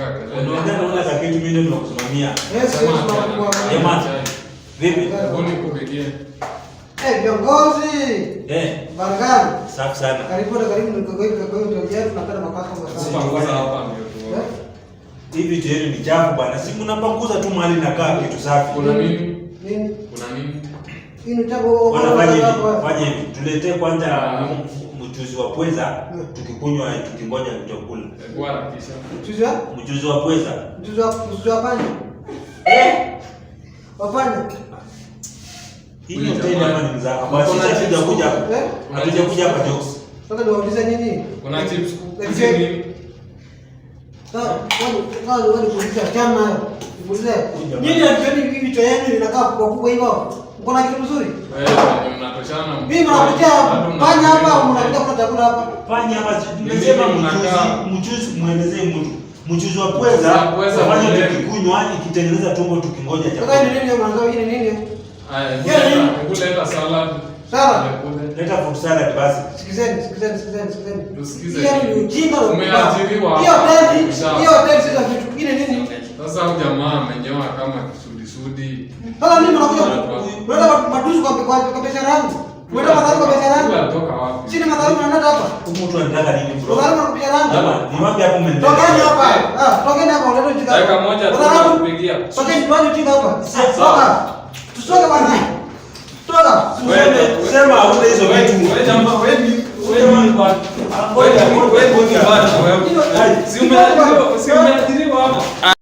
Anapiga kelele. Unaongea na ule kaketi, mimi ndio tunakusimamia. Yes, Sema yes, ati tunakuwa- Jamaa. chai. Vipi? Hebu nikupigie. Eh, viongozi. Eh, Bargani. safi sana. Karibu na karibu ni kwa kwa hotel yetu, tunapenda makasa sana. Panguza hapa ndio tuone. Eh? Hivi vitu yenu ni chafu bwana. Si mnapanguza tu mahali nakaa kitu safi. Kuna nini? Nini? Kuna nini? Hii ni chapo. Bwana, fanya hivi, fanya hivi. Tuletee kwanza mchuzi wa pweza tukikunywa tukingoja chakula. Hebu harakisha. Mchuzi wa? Mchuzi wa pweza. Mchuzi wa panya. Eh? Wa panya. Hii ni hoteli hapa ni mzaha. Basi sisi hatujakuja hapa. Eh? Hatujakuja hapa jokes. Sasa niwaulize nini? Kuna chips. Eh, Hizi nini? Sasa wani kuuliza chama hayo. Nikuulize. Nyinyi hatuoni hivi vichwa yenu inakaa kubwa kubwa hivyo. Mko na kitu mzuri? Wewe mnatoshana. Mimi mnakuletea panya hapa, mnakuja kula chakula hapa. Fanya hapa, nimesema Mimi mnakaa- mchuzi, mchuzi muelezee mtu. Mchuzi wa pweza, Wa pweza fanya mwenyewe. tukikunywa ikitengeneza tumbo tukingoja Sasa chakula. hii ni nini mnaanza, hii ni nini? Haya, hebu Yeah, hebu leta salad. Salad. Nikule. Leta food salad basi. Sikizeni, sikizeni, sikizeni, sikizeni. Tusikize. Hiyo ni ujinga na upumbavu. Umeajiriwa Hiyo hapa. hoteli, Sawa. hiyo hoteli sio kitu. Hii ni nini? Sasa huyu jamaa amenyoa kama kisudisudi. Sasa mimi mnakuja kuleta matusi kwa biashara yangu. Kuleta madhara kwa biashara Huyu yangu. alitoka wapi? Si ni madhara mnaleta hapa. Huyu mtu anataka nini bro? Madhara kwa biashara yangu. Jamaa, ni wapi hapo umeniletea? Tokeni hapa. Ah, tokeni hapa ulete ujinga. Dakika moja tu Madhara. nakupigia. Tokeni tuache ujinga hapa. Sawa. Toka. Tusoke bwana. Toka. Sema hauna hizo vitu. Wewe jamaa, wewe ni bwana. Ngoja, Wewe ni bwana wewe. Si umeajiriwa hapa?